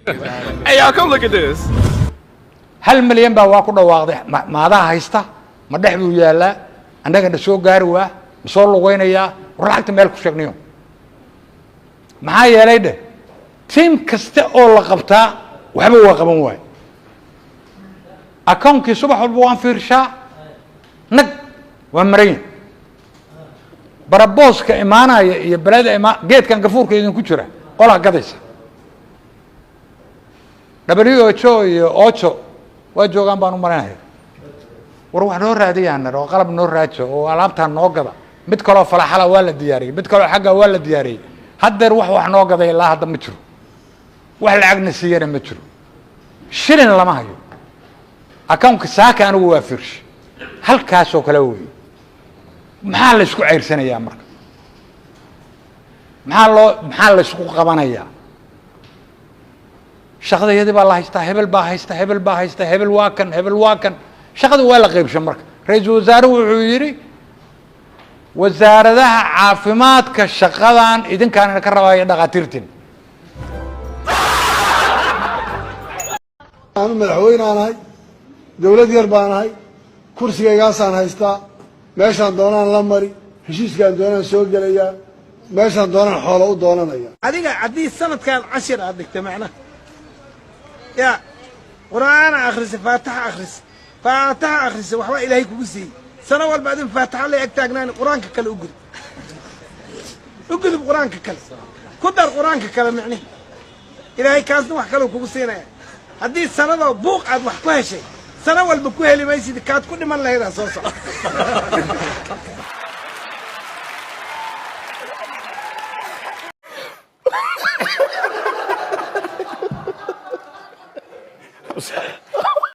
Hey, y'all, come look at this. 1 milyan baa waa ku dhawaaqday. Maadaha haysta ma dhex buu yaallaa, annagana soo gaari waa ma soo lugeynayaa. War lacagta meel ku sheegnayo, maxaa yeelay dheh, tiim kasta oo la qabtaa waxba waa qaban waayo. Akoonkii subax walba waan fiirshaa, nag waa maranya. Barabooska imaanaya iyo beleda ima geedkan gafuurka idinku jira qolaa gadaysa. WHO iyo OCHA waa joogaan baan u marinaya. War wax noo raadiyaan oo qalab noo raajo oo alaabtaan noo gada. Mid kaloo falaxala waa la diyaariyey, mid kaloo xagga waa la diyaariyey. Haddeer wax noo gaday ilaa hadda ma jiro, wax lacagna siiyana ma jiro, shilin lama hayo. Accountka saaka anigu waa fiirshe, halkaasoo kale wey. Maxaa la isku ceyrsanayaa marka? Maxaa la isku qabanayaa? Shaqadayadii baa la haystaa, hebel baa haysta, hebel baa haysta, hebel waa kan, hebel waa kan. Shaqada waa la qaybsha. Marka ra-iisul wasaaruhu wuxuu yidhi, wasaaradaha caafimaadka shaqadan idinkaanina ka rabaayo, dhakhaatiirtin. Anu madaxweynaan ahay, dawlad yar baan ahay, kursigaygaasaan haystaa, meeshaan doonaan la mari, heshiiskaan doonaan soo gelayaa, meeshaan doonaan xoolo u doonanaya. Adiga haddii sanadkan cashir aad dhigtay, macnaha ya qur'aana akhrisa, faataxa akhrisa, faataxa akhrisa, waxba Ilaahay kugu siiyey. Sano walba adin faataxa la eg taagnaani, qur-aanka kale u gudub, u gudub, qur-aanka kale ku dar, qur-aanka kale micnihi Ilaahay kaasna wax kaleu kugu siinaya. Haddii sanadoo buuq aad wax ku heshay, sano walba ku heli maysid, kaad ku dhiman lahaydaa soo socda. I'm sorry.